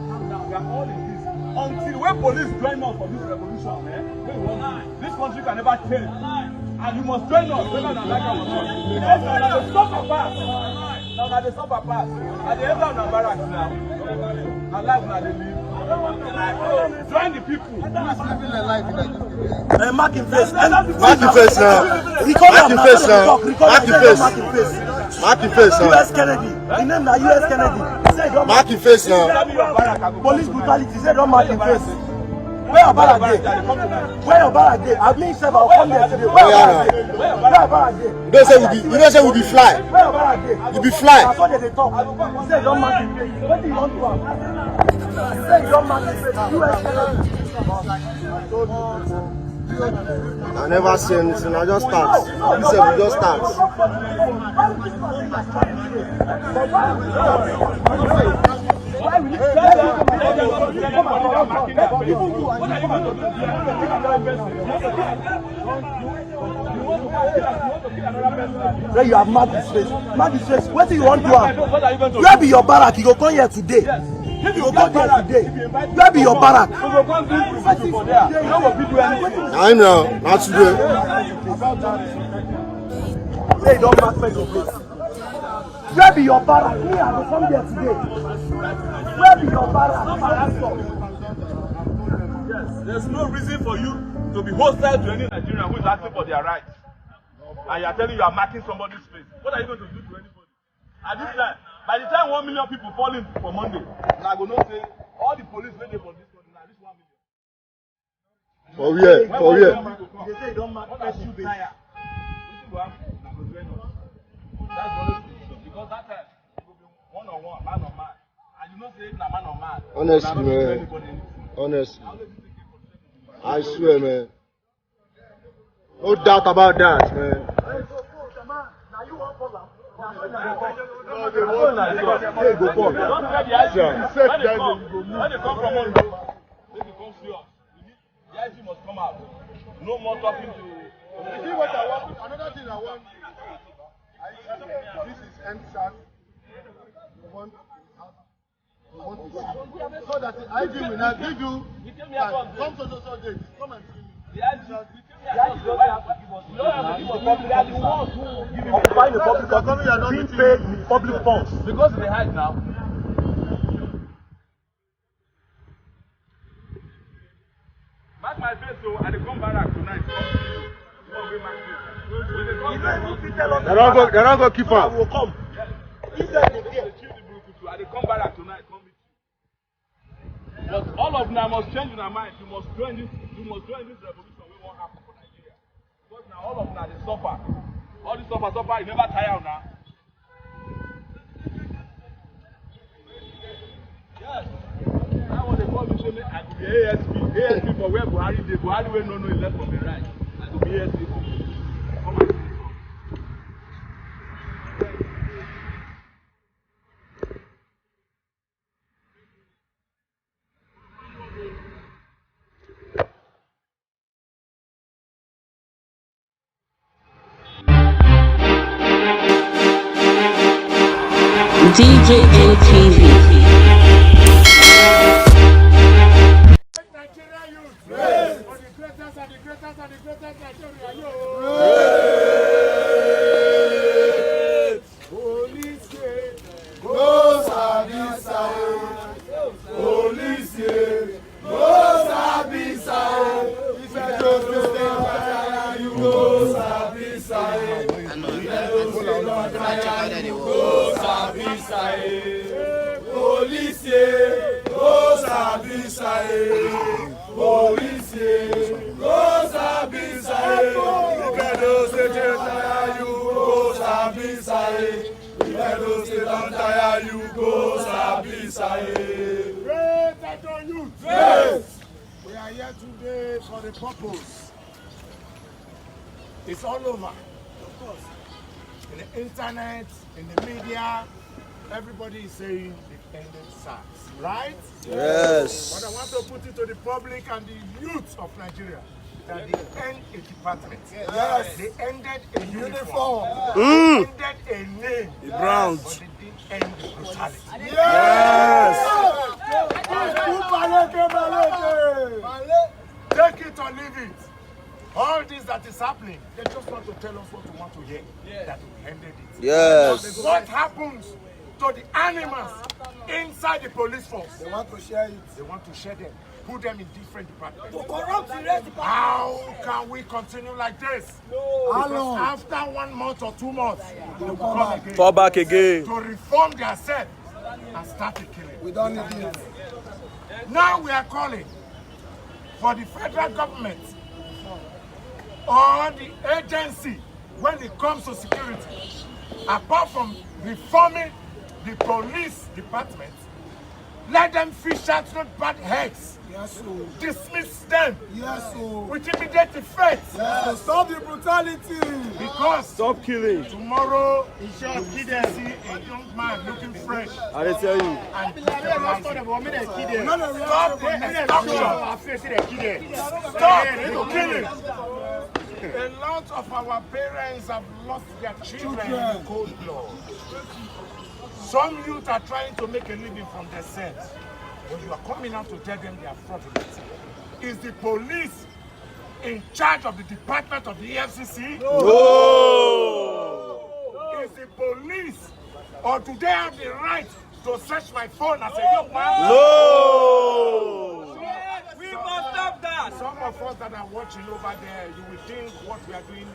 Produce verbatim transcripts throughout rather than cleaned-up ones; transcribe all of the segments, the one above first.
We are all in this. Until when police join us for this revolution, eh, wey we wan do, this country can never change. And you must join us, whether una like am or not. Because una dey suffer pass. Una dey suffer pass. I dey enter una barracks now. Na life una dey live. Join the people. Who is living a life in Nigeria? Eh, mark him face. Mark him face now. Record Mark am him now. Face now. Record Mark him am. Face. Mark him face. Mark him face now. U S Kennedy. Him name na U S Kennedy. He say he don Mark him face now. Police brutality. He say he don mark him face. Where your barrack dey? Where your barrack dey? I mean, sef, I come here today. Where your barrack dey? Where your barrack dey? You know say we be, you know say we be fly. Where your barrack dey? We be fly. Na so dem dey talk. He say he don mark him face. Wetin you wan do am? He say he don mark him face. U S Kennedy. I never see anything. I just start. This is just start. Why will you tell them? Tell them what you are marking them for. What are you going to do? Say you have mad disgrace. Mad disgrace. Wetin you wan do am? What are you going to do? Where be your barrack? You go come here today. Yes. If you go there today, where be your barrack? We go come bring you for there. You no go fit do anything. I know. Not today. Say you don mark person place. Where be your barrack? Me, I go come there today. Where be your barrack? Yes, there's no reason for you to be hostile to any Nigerian who is asking for their rights. And you are telling you are marking somebody's face. What are you going to do to anybody? At this time, by the time one million people fall in for Monday, una go know say all the police wey dey for this country na at least one million. For where? For where? They say you don mark person. Wetin go happen? Una go join us. That's the only solution. Because that time, you go be one on one, man on man. And you know say na man on man. Honestly, man. Honestly. I swear, man. No doubt about that, man. Hey, go come. Don't tell the I G. When they come, when they come from Ondo, make you come see us. The I G must come out. No more talking to. You see what I want? Another thing I want. I, this is N SAT. We want to have So that the I G will now give you time. Come to social date. Come and see me. Occupying the public office, being paid with public funds. Because they hide now. Mark my face, so I dey come barrack tonight. Come see you. You go mark face. They don't go, they don't go keep am. Will come. Inside the day. I dey come barrack tonight. Come meet you. But all of una must change una mind. You must join this. You must join this revolution wey wan happen for Nigeria. Because na all of una dey suffer. All this suffer, suffer, e never tire una. Yes. That one dey call me say make I go be A S P. A S P for where Buhari dey. Buhari wey no know him left from him right. I go be A S P for where. Come and see. D J N T V. Nigeria youth, for the greatest and the greatest and the greatest Nigeria youth. Police, eh, go Sambisa, eh. Police, eh, go Sambisa, eh. If I don't stay, you go Sambisa, eh. If I don't stay, you go Sambisa, eh. Police, eh, go Sambisa, eh. Police, eh, go Sambisa, eh. If I don't stay, you go Sambisa, eh. If I don't stay, don't tire you, go Sambisa, eh. Great Edo youth. Yes. We are here today for the purpose. It's all over. Of course. In the internet, in the media, everybody is saying they've ended SARS, right? Yes. But I want to put it to the public and the youth of Nigeria that they end a department. Yes. They ended a uniform. Uniform. Mm. They ended a name. The Browns. But they didn't end the brutality. Yes. Take it or leave it. All this that is happening, they just want to tell us what we want to hear. That we ended it. Yes. What happens to the animals inside the police force? They want to share it. They want to share them, put them in different departments. To corrupt the rest department. How can we continue like this? No. How long? Because after one month or two months, they will come again. Fall back again. To reform themselves and start the killing. We don't need it. Now we are calling for the federal government or the agency when it comes to security, apart from reforming the police department, Let them fish out not bad heads. Yes, sir. Dismiss them. Yes, sir. With immediate effect. Yes, sir. Stop the brutality. Because stop killing. Tomorrow, you will see a young man looking fresh. I dey tell you. And stop the destruction. Stop the killing. A lot of our parents have lost their children in cold blood. Some youth are trying to make a living from their sins, but you are coming out to tell them they are fraudulent. Is the police in charge of the department of the E F C C? No. Is the police, or do they have the right to search my phone as a young man? No. We must stop that. Some of us that are watching over there, you will think what we are doing.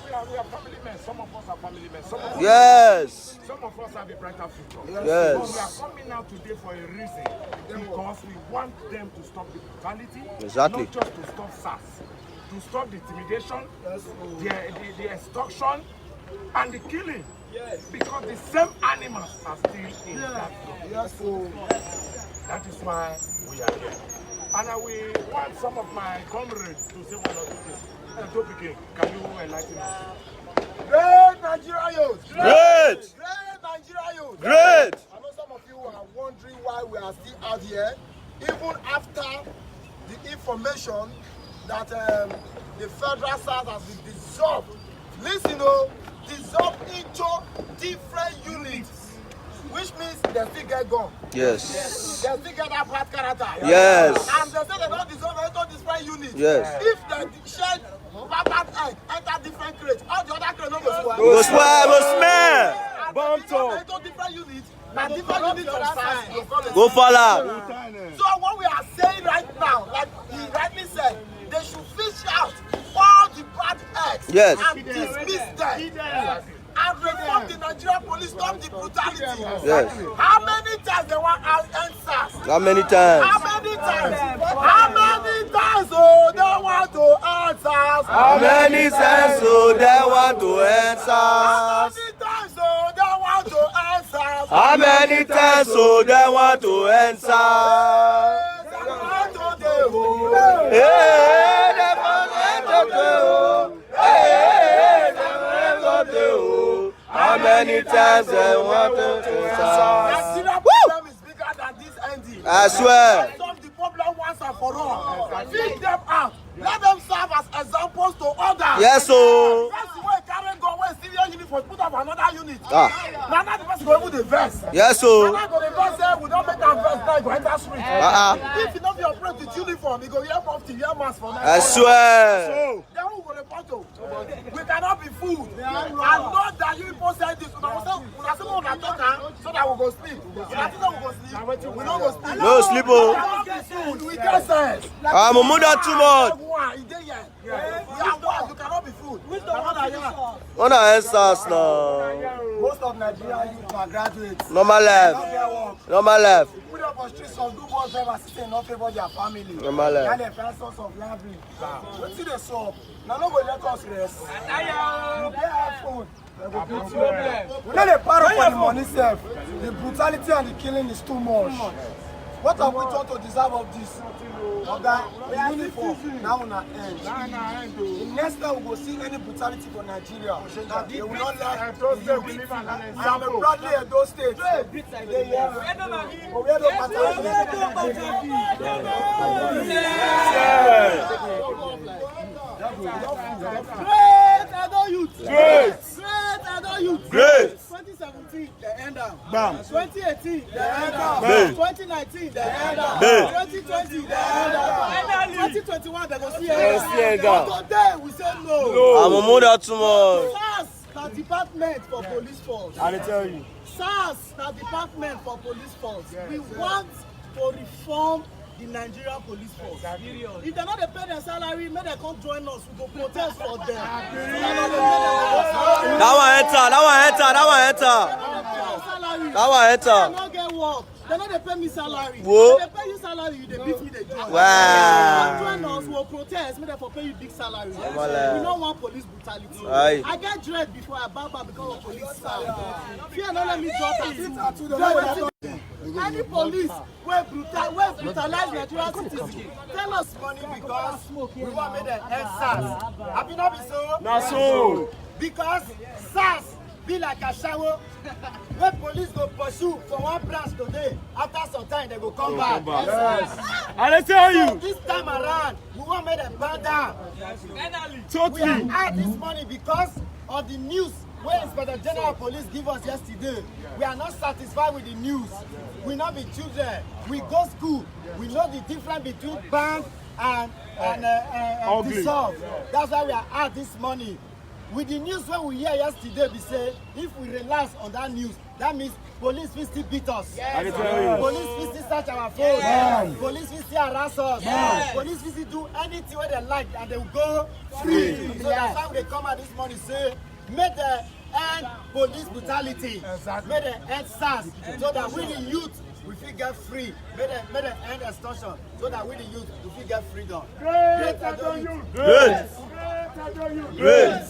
We are, we are family men. Some of us are family men. Some of us, yes, some of us have a brighter future. Yes. But we are coming out today for a reason, because we want them to stop the brutality, exactly, not just to stop SARS, to stop the intimidation, the, the, the extortion, and the killing. Yes. Because the same animals are still in that group. Yes, so that is why we are here. And I will want some of my comrades to say one or two things. Uh, Topike, can you enlighten us? Great Nigeria youth! Great! Great Nigeria youth! Great! I know some of you are wondering why we are still out here, even after the information that, um, the federal SARS has been dissolved. Listen, oh, dissolved into different units, which means they still get gun. Yes. They still get that bad character. Yes. And they say they don't dissolve into different units. Yes. If they share bad bad egg enter different crate, all the other crate no go spoil. Go spoil, go smell. And they dissolve into different units. Na different units of SARS go follow. Go follow. So what we are saying right now, like he rightly said, they should fish out all the bad eggs, yes, and dismiss them. And reform the Nigerian police, stop the brutality. Yes. How many times they want to end SARS? How many times? How many times? How many times, oh, they want to end SARS? How many times, oh, they want to end SARS? How many times, oh, they want to end SARS? How many times, oh, they want to end SARS? They want to dey, oh. Hey, they want to dey, oh. Hey, they want to dey, oh. How many times they want to end SARS? Nigeria problem is bigger than this N D. I swear. Solve the problem once and for all. Fish them out. Let them serve as examples to others. Yes, so. Person wey carry gun, wey still wear uniform, put up another unit. Ah. Na that person go even dey vex. Yes, so. Na that go dey vex say we don make am vex, now e go enter street. Uh-uh. If you no fit operate with uniform, you go wear mufti, wear mask for night. I swear. So. Then who go report to? We cannot be fooled. And not that you people say this. Una say, una say una talk am so that we go sleep. Una think say we go sleep? We no go sleep. No sleep, oh. We no go sleep. We get sense. Ah, Mumu don too much. E dey here. We are one. You cannot be fooled. Una end SARS now. Most of Nigeria youth are graduates. Normal life. They no get work. Normal life. Put up for streets of do bus driver, system no favor their family. Normal life. Now they find source of livelihood. Wetin dey sup? Una no go let us rest. You get iPhone, dem go beat you. We no dey para for the money sef. The brutality and the killing is too much. What have we done to deserve of this? Oga, the uniform, now una end. The next time we go see any brutality for Nigeria, they will not like the youth. I am a proudly Edo State. Owe do pata. Great Edo youth. Great. Great Edo youth. Great. Twenty seventeen, they end am. Bam. Twenty eighteen, they end am. Bam. Twenty nineteen, they end am. Bam. Twenty twenty, they end am. Finally, twenty twenty-one, they go see end am. But today, we say no. No. I'm a mother tomorrow. SARS na department for police force. I dey tell you. SARS na department for police force. We want to reform the Nigerian police force. If they no dey pay their salary, make dem come join us. We go protest for them. That one enter, that one enter, that one enter. Salary. That one enter. I no get work. They no dey pay me salary. Whoa. They pay you salary, you dey beat me, dey join. Wow. Come join us, we go protest, make dem for pay you big salary. We no want police brutality. Aye. I get dread before, I bow bow because of police style. Fear no let me drop tattoo. Dread wetin Any police wey brutal, wey brutalize Nigerian citizens, tell us money because we wan make dem end SARS. Abi no be so? Na so. Because SARS be like ashawo wey police go pursue for one branch today, after some time dem go come back. Yes. I dey tell you. This time around, we wan make dem bow down. Totally. We are out this morning because of the news wey Inspector General of Police give us yesterday. We are not satisfied with the news. We not be children. We go school. We know the difference between bank and and uh, uh, uh, dissolve. That's why we are out this morning. With the news wey we hear yesterday, be say if we relax on that news, that means police fit still beat us. Yes. I dey tell you. Police fit still search our phone. Yes. Police fit still harass us. Yes. Police fit still do anything wey dem like and dem go free. So that's why we dey come out this morning say make dem end police brutality. Exactly. Make dem end SARS so that we the youth we fit get free. Make dem make dem end extortion so that we the youth we fit get freedom. Great Edo youth. Great. Great Edo youth. Great.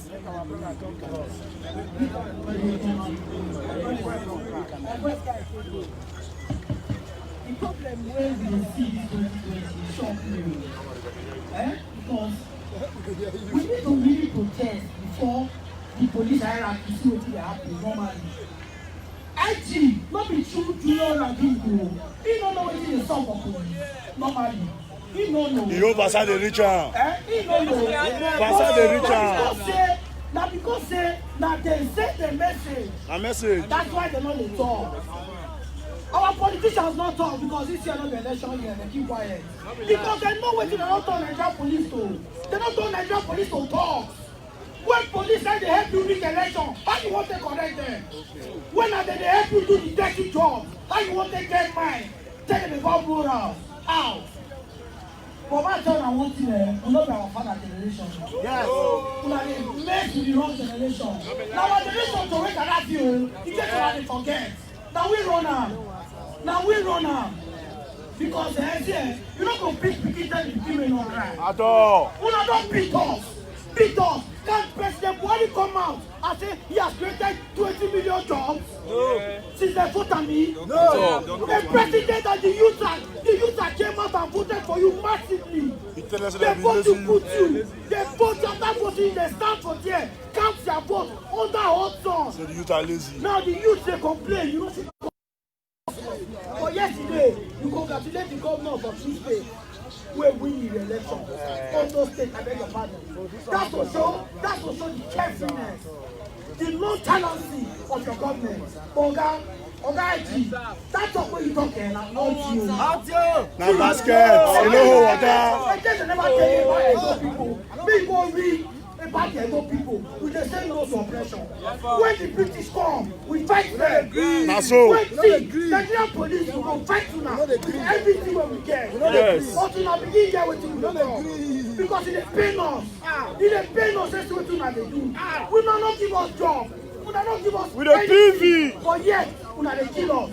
The problem wey we dey see this twenty twenty shock me. Eh? Because we need to really protest before the police hierarchy see wetin dey happen normally. I G, no be true junior na big o. He no know wetin dey sup for police normally. He no know. He hope as I dey reach am. Eh? He no know. As I dey reach am. Na because say, na because say, na dem send the message. Na message. That's why dem no dey talk. Our politicians no talk because this year no be election year. Dem keep quiet. Because dem know wetin dem don turn Nigerian police to. Dem don turn Nigerian police to talk. When police say dey help you rig election, how you wan take correct dem? When na dem dey help you do the dirty job, how you wan take get mind? Tell dem about morals. How? But my tell una one thing, eh, we no be our father generation. Yes. Una dey mess with the wrong generation. Na our generation to wake up you. You get una dey forget. Na we run am. Na we run am. Because eh, see, eh, you no go pick pikin tell the pikin wey no cry. At all. Una don beat us. Beat us. Can President Buhari come out and say he has created twenty million jobs? No. Since they vote on me? No. The president and the youth that the youth that came out and voted for you massively. They vote to put you. They vote after voting. They stand for there. Count their vote under hot sun. So the youth are lazy. Now the youth dey complain. You know, see, but yesterday, you congratulate the governor of Osun State wey win the election. Ondo State, I beg your pardon. That's to show, that's to show the carefreeness, the nonchalancy of your government. Oga, Oga I G, that talk wey you talk eh, na audio. Audio. Na basket. You know water. I just never tell you about Edo people. Me go read about the Edo people. We dey say no to oppression. When the British come, we fight them. Na so. When see, Nigerian police, we go fight una with everything wey we get. Yes. But una begin hear wetin we dey talk. Because e dey pain us. E dey pain us say wetin una dey do. Una no give us job. Una no give us anything. We dey P V. But yet, una dey kill us.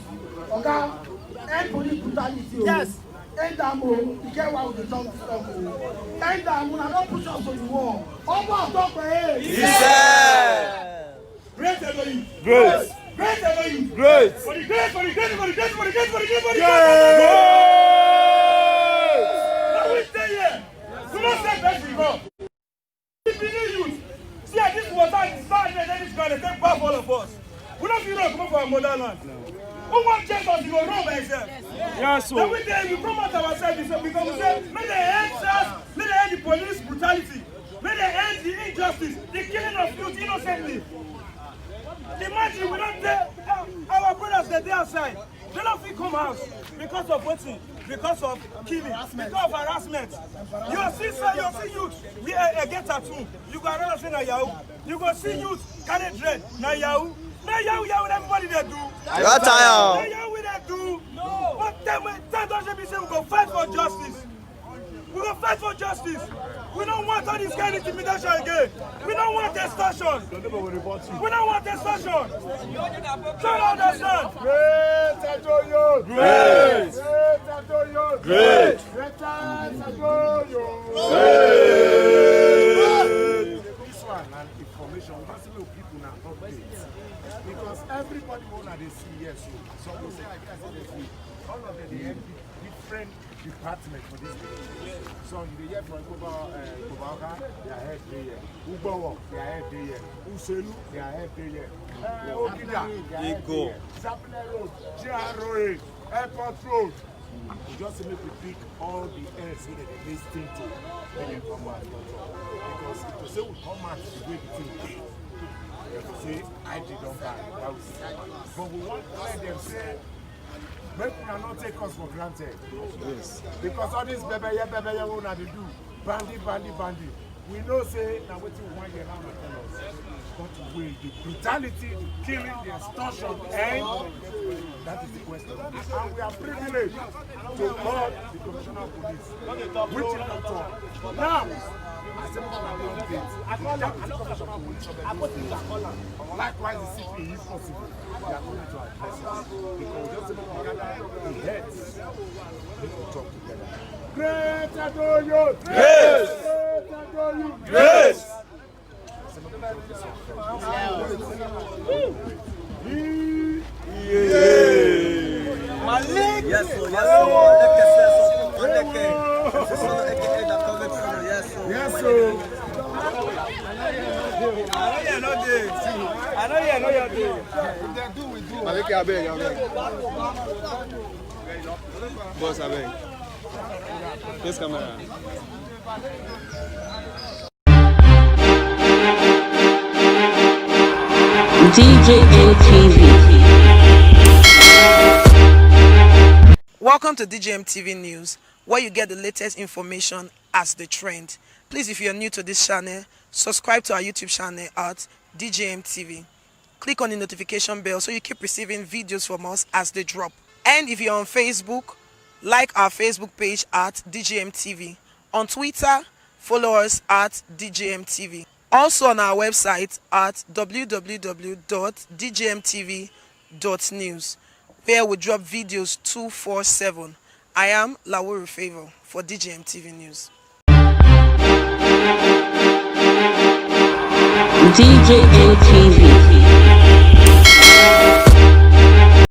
Oga, end police brutality o. Yes. End am o. E get why we dey talk this talk o. End am, una don push us to the wall. Omo talk eh. Great Edo youth. Great. Great Edo youth. Great. For the great, for the great, for the great, for the great, for the great, for the great. Great. Now we stay here. We no say best before. The Benin youth. See, as this water is bad, let this ground, they take bath all of us. We no fit run comot for our motherland. Who wan chase us? He go run by himself. Yes, sir. Then we dey, we come out ourselves because we say, make dem end SARS, make dem end the police brutality, make dem end the injustice, the killing of youth innocently. Imagine we don dey, our brothers dey dey outside. They no fit come house because of wetin? Because of killing, because of harassment. You see, say you see youth, we uh, uh, get tattoo. You go around and say na yahoo. You go see youth carry dread, na yahoo. Na yahoo, yahoo, everybody dey do. You don tire. Na yahoo we dey do. No. But time, time don dey be say we go fight for justice. We go fight for justice. We don't want all this kind of intimidation again. We don't want extortion. We don't want extortion. Try to understand. Great Edo youth. Great. Great Edo youth. Great. Great Edo youth. Great. This one and information. We don see people now update. Because everybody wey una dey see here so, some go say, "I guess they see." All of them dey help different department for this village. So you dey hear from Ikoba, uh, Ikoba Oka, their head dey here. Ugbowo, their head dey here. Uselu, their head dey here. Uh, Okida, their head dey here. Sapele Road, G R O A, Airport Road. We just say make we pick all the heads wey dem dey lis ten to, make dem come out and talk. Because if to say we come out the way the thing dey, dem go say I G don buy, why we still come out? But we wan clear dem say make una no take us for granted. Yes. Because all this bebeye bebeye wey una dey do, bandi bandi bandi, we know say na wetin we wan hear now na tell us. But wait, the brutality, the killing, the extortion, and that is the question. And we are privileged to call the commissioner of police, which is not all. Now, I say, come and update. The deputy commissioner of police of Edo State. Likewise, the C P, if possible, they are going to address it. Because just make we gather the heads, make we talk together. Great Edo Youth! Yes! Great Edo Youth! Yes! Malik! Yes, sir. Yes, sir. Yes, sir. Yes, sir. I know you, I know you, I know you. Malik, abeg, abeg. Boss, abeg. Face camera. D J M T V. Welcome to D J M T V News, where you get the latest information as they trend. Please, if you're new to this channel, subscribe to our YouTube channel at D J M T V. Click on the notification bell so you keep receiving videos from us as they drop. And if you're on Facebook, like our Facebook page at D J M T V. On Twitter, follow us at D J M T V. Also on our website at W W W dot D J M T V dot news, where we drop videos two four seven. I am Lawuru Favor for D J M T V News. D J M T V.